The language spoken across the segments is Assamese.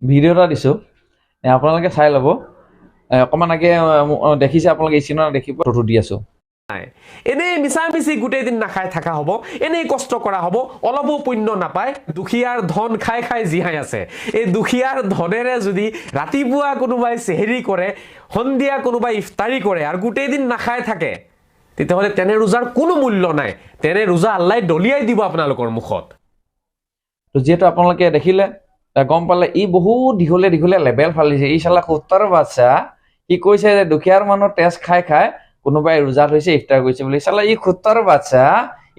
ভিডিঅ' এটা দিছোঁ, আপোনালোকে চাই ল'ব। অকণমান আগে দেখিছে আপোনালোকে, স্ক্ৰীণত দেখিব, ফটো দি আছোঁ। এনেই মিছা মিছি গোটেই দিন নাখাই থকা হ'ব, এনেই কষ্ট কৰা হ'ব, অলপো পুণ্য নাপায়। দুখীয়াৰ ধন খাই খাই জীয়াই আছে। এই দুখীয়াৰ ধনেৰে যদি ৰাতিপুৱা কোনোবাই চেহেৰি কৰে, সন্ধিয়া কোনোবাই ইফতাৰী কৰে আৰু গোটেই দিন নাখাই থাকে, তেতিয়াহ'লে তেনে ৰোজাৰ কোনো মূল্য নাই। তেনে ৰোজা আল্লাই দলিয়াই দিব আপোনালোকৰ মুখত। তো যিহেতু আপোনালোকে দেখিলে, গম পালে, ই বহুত দীঘলীয়া দীঘলীয়া লেবেল ফালিছে। ই চালা কুত্তাৰ বাচ্চা, সি কৈছে যে দুখীয়াৰ মানুহৰ তেজ খাই খাই কোনোবাই ৰোজা থৈছে, ইফতাৰ কৰিছে বুলি। চালা ই কুত্তাৰ বাচ্চা,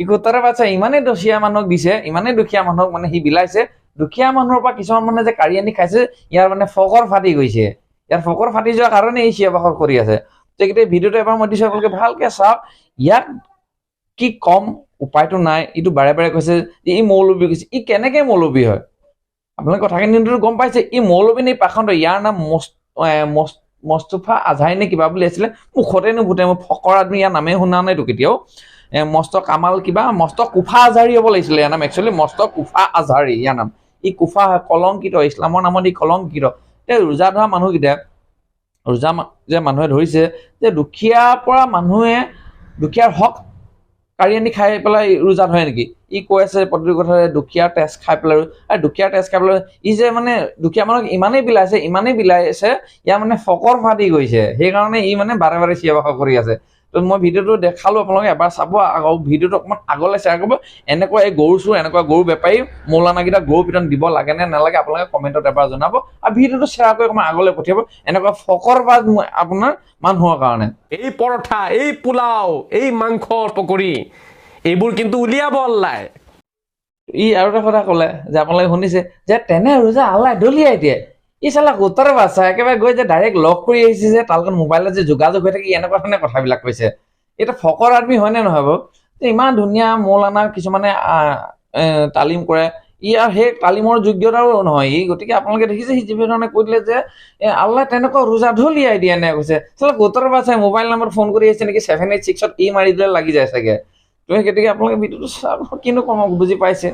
ই কুত্তাৰ বাচ্চা, ইমানেই দুখীয়া মানুহক দিছে, ইমানেই দুখীয়া মানুহক মানে সি বিলাইছে। দুখীয়া মানুহৰ পৰা কিছুমান মানুহে যে কাঢ়ি আনি খাইছে, ইয়াৰ মানে ফকৰ ফাটি গৈছে। ইয়াৰ ফকৰ ফাটি যোৱাৰ কাৰণে ই চিঞৰ বাখৰ কৰি আছে। গতিকে ভিডিঅ'টো এবাৰ মই দিছোঁ, আপোনালোকে ভালকে চাওক। ইয়াক কি কম, উপায়টো নাই। ইটো বাৰে বাৰে কৈছে যে ই মৌলবী কৈছে। ই কেনেকে মৌলবী হয়, আপোনালোকে কথাখিনি গম পাইছে। ই মৌলবী নে পাখণ্ড? ইয়াৰ নাম মস্তুফা আজহাৰী নে কিবা বুলি আছিলে, মুখতে নুফুটে মোৰ। ফকৰ আদমি, ইয়াৰ নামেই শুনা নাইতো কেতিয়াও। মস্ত কামাল কিবা মস্ত কুফা আজহাৰী হ'ব লাগিছিলে ইয়াৰ নাম একচুৱেলি, মস্ত কুফা আজহাৰী ইয়াৰ নাম। ই কুফা হয়, কলংকিত, ইছলামৰ নামত ই কলংকিত। এতিয়া ৰোজা ধৰা মানুহকেইটা, ৰোজা যে মানুহে ধৰিছে, যে দুখীয়াৰ পৰা মানুহে দুখীয়াৰ হক কাঢ়ি আনি খাই পেলাই ৰোজা ধৰে নেকি? ই কৈ আছে প্ৰতিটো কথাৰে দুখীয়াৰ তেজ খাই পেলাই, আৰু দুখীয়াৰ তেজ খাই পেলাই। ই যে মানে দুখীয়া মানুহক ইমানেই বিলাইছে, ইমানেই বিলাইছে, ইয়াৰ মানে ফকৰ ফাটি গৈছে। সেইকাৰণে ই মানে বাৰে বাৰে চিঞৰ বাখৰ কৰি আছে। তো মই ভিডিঅ'টো দেখালোঁ, আপোনালোকে এবাৰ চাব আৰু ভিডিঅ'টো অকণমান আগলৈ শ্বেয়াৰ কৰিব। এনেকুৱা এই গৰু চোৰ, এনেকুৱা গৰু বেপাৰী মৌলানাকেইটা গৰু পিটন দিব লাগে নে নালাগে, আপোনালোকে কমেণ্টত এবাৰ জনাব আৰু ভিডিঅ'টো শ্বেয়াৰ কৰি অকণমান আগলৈ পঠিয়াব, এনেকুৱা ফকৰবাজ আপোনাৰ মানুহৰ কাৰণে। এই পৰঠা, এই পোলাও, এই মাংসৰ পকৰি, এইবোৰ কিন্তু উলিয়াব আল্লাই। ই আৰু এটা কথা ক'লে যে আপোনালোকে শুনিছে যে তেনে ৰোজা আল্লাই দলিয়াই দিয়ে। ই চালা কুত্তাৰ বাচ্চা, একেবাৰে গৈ যে ডাইৰেক্ট লগ কৰি আহিছে, যে তাৰ লগত মোবাইলত যে যোগাযোগ হৈ থাকে, এনেকুৱা ধৰণে কথাবিলাক কৈছে। এতিয়া ফকৰ আদমি হয়নে নহয় বাৰু? যে ইমান ধুনীয়া মৌলানা কিছুমানে তালিম কৰে, ই আৰু সেই তালিমৰ যোগ্যতাও নহয় ই। গতিকে আপোনালোকে দেখিছে, সি যিবোৰ ধৰণে কৈ দিলে যে আল্লাহ তেনেকুৱা ৰোজা ঢলিয়াই দিয়ে, এনে কৈছে। চালা কুত্তাৰ বাচ্চাই মোবাইল নম্বৰ ফোন কৰি আহিছে নেকি? 786ত ই মাৰি দিলে লাগি যায় চাগে। তো সেই গতিকে আপোনালোকে ভিডিঅ'টো চাব, কিনো কম, বুজি পাইছে।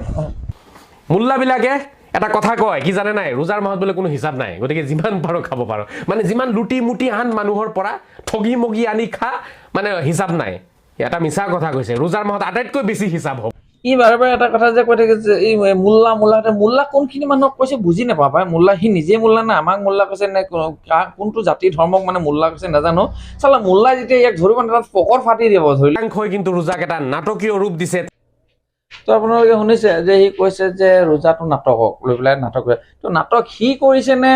মোল্লাবিলাকে এটা কথা কয় কি জানে নাই? ৰোজাৰ মাহত বোলে কোনো হিচাপ নাই, গতিকে যিমান পাৰো খাব পাৰো। মানে যিমান লুটি মুটি আন মানুহৰ পৰা ঠগি মগি আনি খা, মানে হিচাপ নাই। এটা মিছা কথা কৈছে। ৰোজাৰ মাহত আটাইতকৈ বেছি হিচাপ হ'ব। ই বাৰে বাৰে এটা কথা যে কৈ থাকে যে এই মোল্লা মোল্লা, মোল্লা কোনখিনি মানুহক কৈছে বুজি নাপাওঁ পাই। মোল্লা সি নিজে মোল্লা নে আমাক মোল্লা কৈছে নে কোনটো জাতি ধৰ্মক মানে মোল্লা কৈছে নাজানো। চালা মোল্লা যেতিয়া ইয়াক ধৰিব, তাত পকৰ ফাটি দিব ধৰি। একাংশই কিন্তু ৰোজাক এটা নাটকীয় ৰূপ দিছে। তো আপোনালোকে শুনিছে যে সি কৈছে যে ৰোজাটো নাটকক লৈ পেলাই নাটক কৰে। তো নাটক সি কৰিছে নে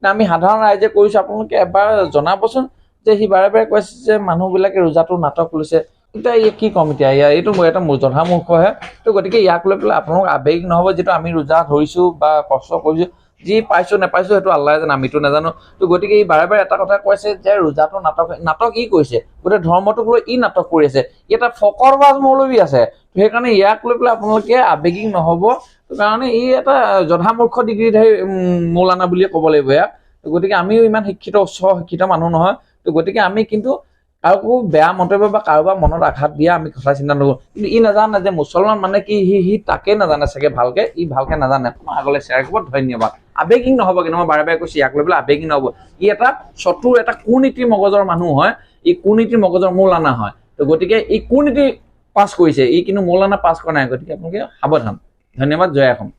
নে আমি সাধাৰণ ৰাইজে কৰিছোঁ, আপোনালোকে এবাৰ জনাবচোন। যে সি বাৰে বাৰে কৈছে যে মানুহবিলাকে ৰোজাটো নাটক লৈছে। এতিয়া ই কি ক'ম এতিয়া, ইয়াৰ এইটো মই এটা জধামূৰ্খহে। তো গতিকে ইয়াক লৈ পেলাই আপোনালোক আৱেগিক নহ'ব। যিটো আমি ৰোজা ধৰিছোঁ বা কষ্ট কৰিছোঁ, যি পাইছোঁ নাপাইছোঁ সেইটো আল্লাহে জানে, আমিতো নাজানো। তো গতিকে ই বাৰে বাৰে এটা কথা কৈছে যে ৰোজাটো নাটক, নাটক ই কৰিছে, গোটেই ধৰ্মটোক লৈ ই নাটক কৰি আছে। ই এটা ফকৰবাজ মৌলবী আছে। সেইকাৰণে ইয়াক লৈ পেলাই আপোনালোকে আৱেগিক নহ'ব, কাৰণে ই এটা জধামূৰ্খ ডিগ্ৰীধাৰী মৌলানা বুলিয়ে ক'ব লাগিব ইয়াক। গতিকে আমিও ইমান শিক্ষিত, উচ্চ শিক্ষিত মানুহ নহয়। তো গতিকে আমি কিন্তু কাৰোকো বেয়া মন্তব্য বা কাৰোবাৰ মনত আঘাত দিয়া আমি কথা চিন্তা নকৰোঁ। কিন্তু ই নাজানে যে মুছলমান মানে কি, সি তাকে নাজানে চাগে ভালকে, ই ভালকে নাজানে। মই আগলৈ শ্বেয়াৰ কৰিব, ধন্যবাদ। আৱেগিক নহ'ব কিন্তু, মই বাৰে বাৰে কৈছোঁ, ইয়াক লৈ পেলাই আৱেগিক নহ'ব। ই এটা চতুৰ, এটা কুনীতিৰ মগজৰ মানুহ হয়, ই কুনীতিৰ মগজৰ মৌলানা হয়। তো গতিকে ই কুনীতি পাছ কৰিছে, ই কিন্তু মৌলানা পাছ কৰা নাই। গতিকে আপোনালোকে সাৱধান। ধন্যবাদ, জয় অসম।